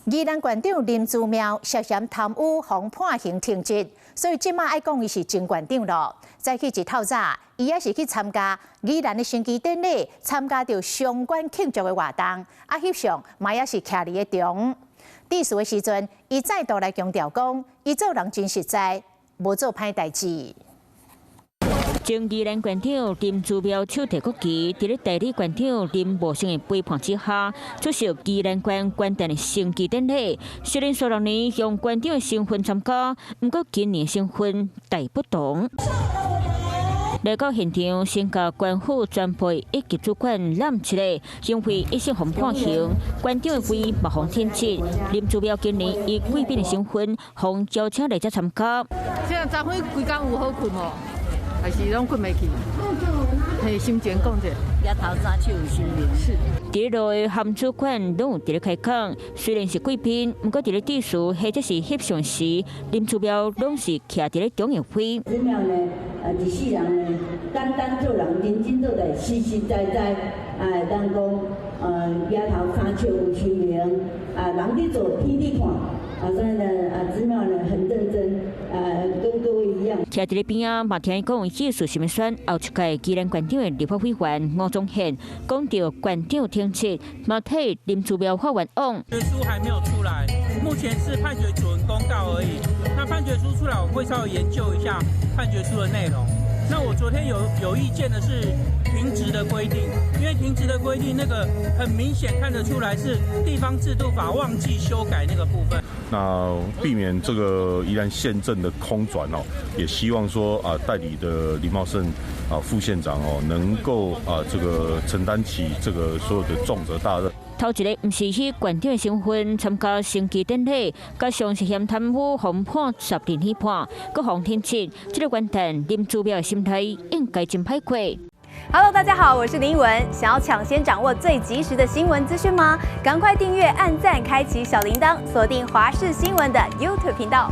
宜蘭縣長林姿妙涉嫌貪污，予判刑停職，所以這馬愛講伊是前縣長囉。早起一透早，伊也是去參加宜蘭的升旗典禮，參加著相關慶祝的活動，啊，翕相嘛也是徛佇咧中。致辭的時陣，伊再度來強調講，伊做人真實在，無做歹代誌。前宜蘭縣長林姿妙手提國旗，佇咧代理縣長林茂生的陪伴之下，出席宜蘭縣元旦的升旗典禮。雖然數六年用縣長的身份參加，毋過今年身份大不同。來到現場，先共縣府專配一級主管攬一个，因為一審予判刑，縣長的位嘛予停職。林姿妙今年以貴賓的身份，予邀請來遮參加。現在昨昏規工有好睏無？還是攏睏袂去？嘿，心情講者，額頭三尺有神明。是。佇咧路的韓主管攏有佇咧開講，雖然是貴賓，毋過佇咧致辭或者是翕相時，林姿妙攏是徛佇咧中央位。姿妙呢，一世人呢，簡單做人，認真做代，實實在在，哎，人講，額頭三尺有神明，啊，人佇做，天佇看。啊，所以呢，啊，姿妙呢很認真，跟各位一樣。徛佇咧邊仔嘛，聽伊講意思是欲選後一屆宜蘭縣長的立法委員吳宗憲，講著縣長停職，嘛替林姿妙發願望。決書還沒有出來，目前是判決主文公告而已。那判決書出來，我們會稍微研究一下判決書的內容。那我昨天有意見的是停職的規定，因為停職的規定那個很明顯看得出來是地方制度法忘記修改那個部分。那避免這個宜蘭縣政的空轉哦，也希望說啊代理的林茂勝啊副縣長哦，能夠啊這個承擔起這個所有的重責大任。頭一个毋是以縣長的身份參加升旗典禮，加上涉嫌貪污，予判12年半，閣予停職，這个元旦林姿妙的心態應該真歹過。 Hello，大家好，我是林依文。想要搶先掌握最及時的新聞資訊嗎？趕快訂閱、按讚、開啟小鈴鐺，鎖定華視新聞的 YouTube 頻道。